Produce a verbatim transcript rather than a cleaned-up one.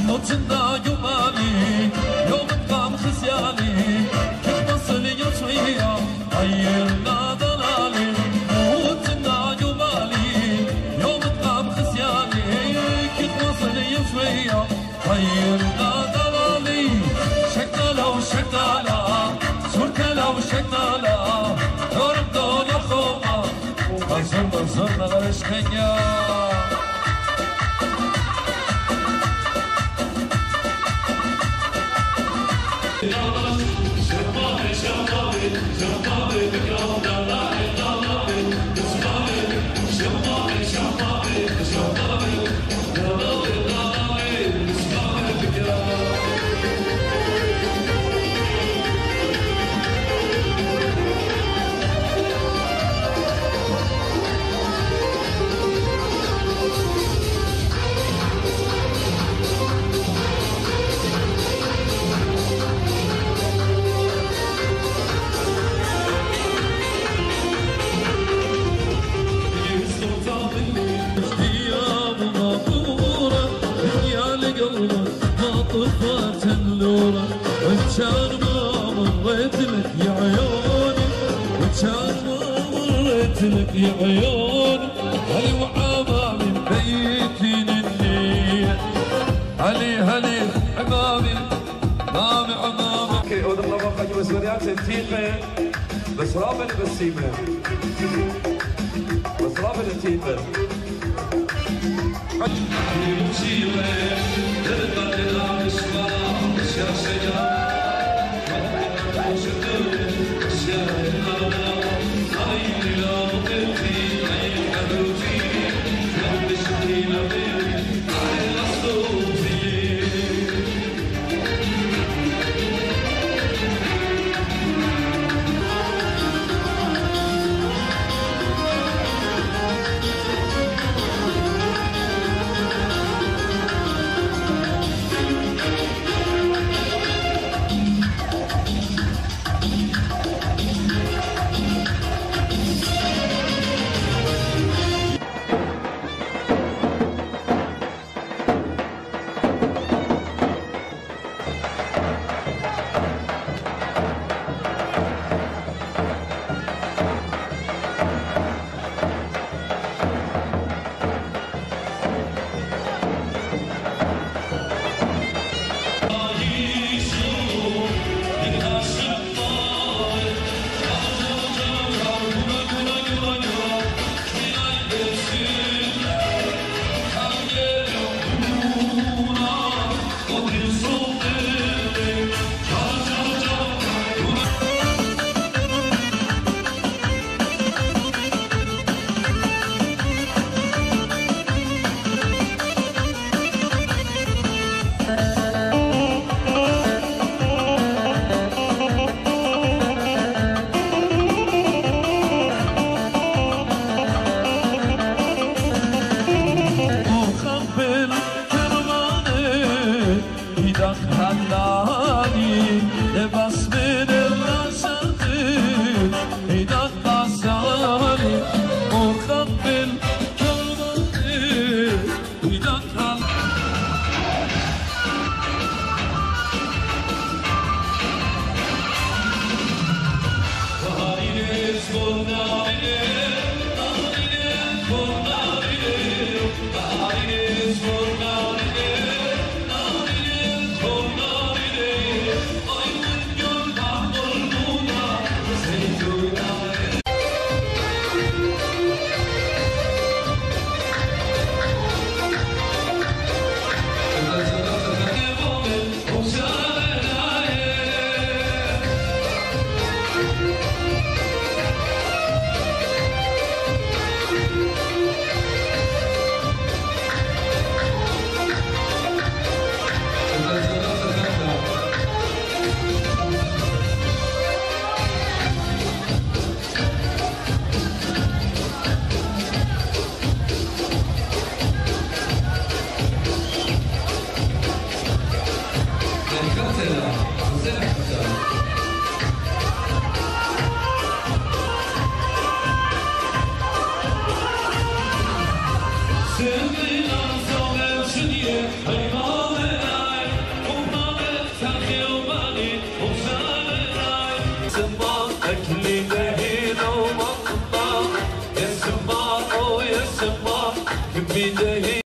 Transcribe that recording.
Notinda yo malî, yo min qam xisyanî, kix masili yo çwiya, hayır na dalalî. Notinda yo malî, yo min qam xisyanî, kix masili yo çwiya, hayır na dalalî. Şektala û şektala, surtela û şektala, dorim dola xoma. Zurna, zurna, eşqenya. وكان ما مريت لك يا عيوني، وكان ما مريت لك يا عيوني. هل وعمامي مبيتين النية. هلي، هلي، عمامي، عمامي، عمامي. اوكي، اوضح لما قد مسؤوليات تيقة. بس رابع بسيمة. بس رابع تيقة.